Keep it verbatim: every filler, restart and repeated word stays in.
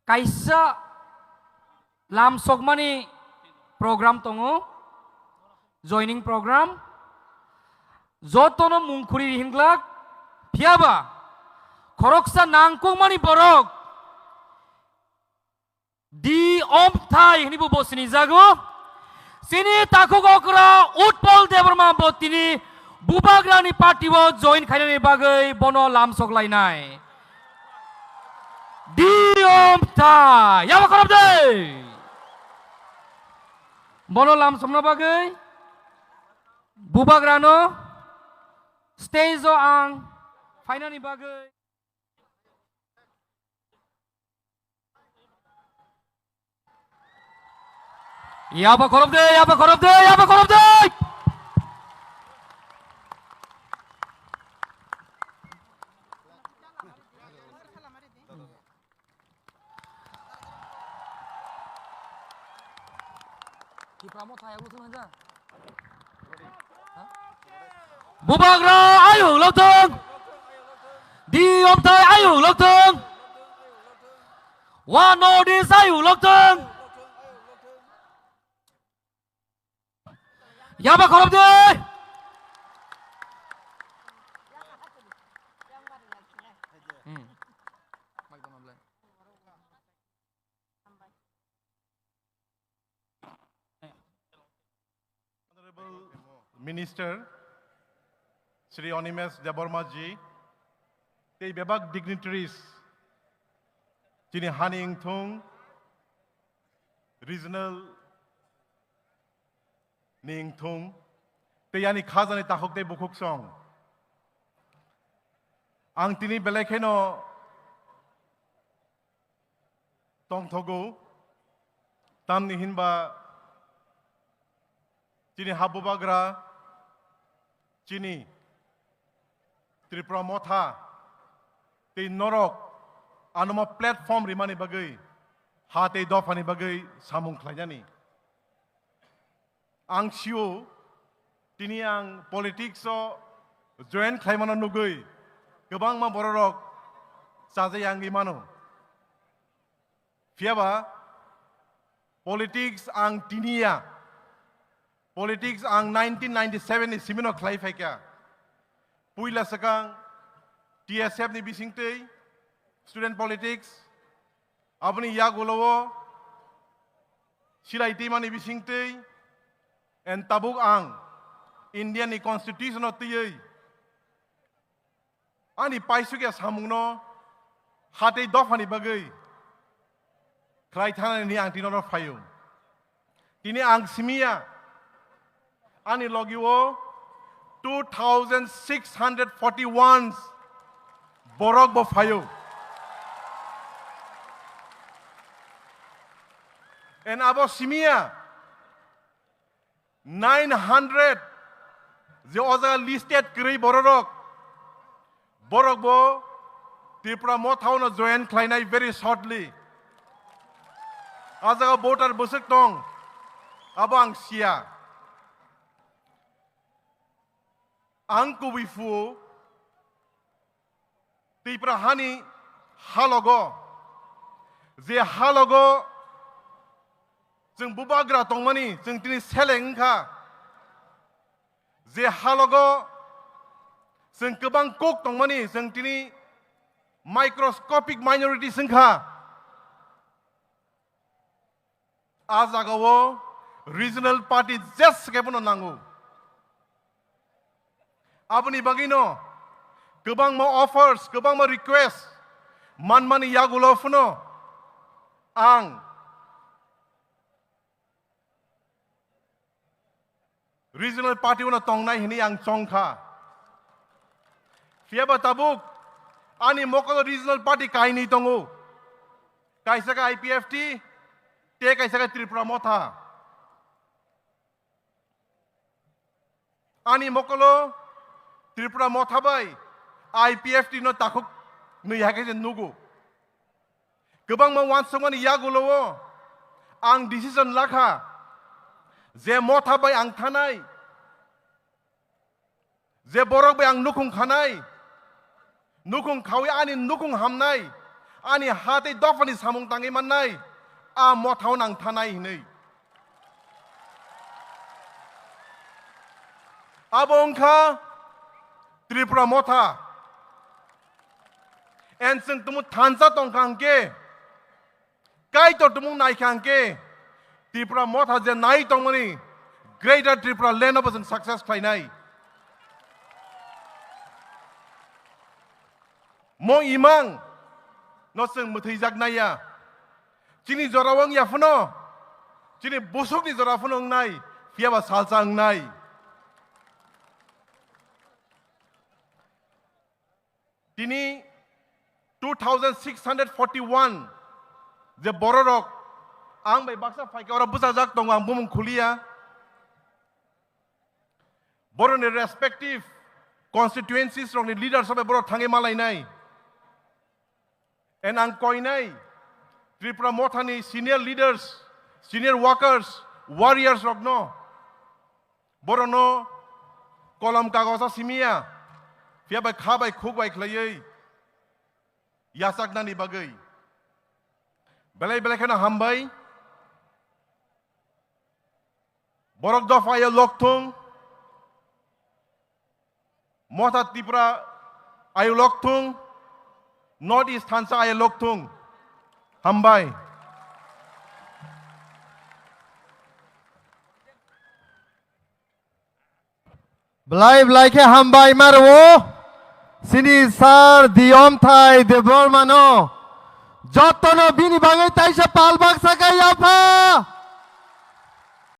Kaisa lamsokmani program tongo, joining program. Jotono mung khuri hinglak, phiyaba khoroksa nangkukmani borok D Omthai hwnwi bo sinijago. Chini takhuk okra Utpal Debbarma bo tini Bubagrani party o join khainani bagwi bono lamsok lainai. D Omthai, yaba khorop de. Bono lamsokna bagwi Bubagrano stage o ang phainani bagwi. Yaba khorop de, yaba khorop de, yaba khorop de. Bubagra ayuk lokthung. D Omthai ayuk lokthung. One North East ayuk lokthung. Yaba khorop de. Hmm. Honorable Minister Shri Animesh Debbarma ji, tei bebak dignitaries, chini hani wngthung, regional ni wngthung, tei ani khajani takhuk tei bukhuk song. Ang tini belai kheno tongthogo, tamni hinba chini ha Bubagra, chini Tripura Motha tei norok anomo platform rimani bagwi, ha tei dophani bagwi samung khlainani. Ang sio, tini ang politics o join khlaimano nugwi kwbangma bororok chajai wngwi mano. Phiyaba politics ang tini ya, politics ang nineteen ninety-seven ni simino khlai phaikha. Puila swkang T S F ni bisingtwi student politics, aboni yagulo o silai twimani bisingtwi, and tabuk ang India ni constitution o twiwi ani paisukya samungno ha tei dophani bagwi khlai thanani ang tini oro phaio. Tini ang simiya, ani logi o two thousand six hundred forty-one borok bo phaio. And abo simiya nine hundred je o jaga listed kwrwi bororok, borok bo Tripura Motha o no join khlainai very shortly. A jaga voter bwswk tong, abo ang siya. Ang kubui phu Tripura hani halogo, je halogo chwng Bubagra tongmani, chwng tini seleng wngkha. Je halogo chwng kwbang kok tongmani, chwng tini microscopic minorities wngkha. A jagao regional party jes khe bono nango. Aboni bagwino kwbangma offers, kwbangma request manmani yagulo phano ang regional party uno tongnai hwnwi ang chongkha. Phiyaba tabuk ani mokolo regional party kainwi tongo. Kaisa khe I P F T, tei kaisa khe Tripura Motha. Ani mokolo Tripura Motha bai I P F T no takhuk nwi hai khe se nugo. Kwbangma uansukmani yagulo o ang decision lakha je Motha bai ang thanai, je borok bai ang nukhung khanai, nukhung khawi ani nukhung hamnai, ani ha tei dophani samung tangwi mannai, a mothao nang thanai hinwi. Abo wngkha Tripura motha. And chwng tumu thansa tongkha hwnkhe, Kaitor tumung naikha hwnkhe, Tripura motha je nai tongmani Greater Tripura Land o bo chwng success khlainai. Mo imang no chwng mwthwijak naiya. Chini jora wng ya phano, chini busukni jora phano wngnai, phiya ba salsa wngnai. Tini two thousand six hundred forty-one je bororok ang bai baksa phaikhe oro bwsajak tongo, ang bumung khuliya. Boroni respective constituencies rokni leaders bai borok thangwi malainai. And ang koinai Tripura mothani senior leaders, senior workers, warriors rokno, borokno kolom kagosa simiya, phiya bai kha bai khuk bai khlaiwi yachaknani bagwi belai belai kheno hambai. Borok dopha ayo lokthung, motha Tripura ayo lokthung, North East thansa ayo lokthung. Hambai. Belai belai khe hambai ma rwo. Sini sir Diyomthai Debbarma no. Jotono bini bagwi taisa pal baksa khe yapha.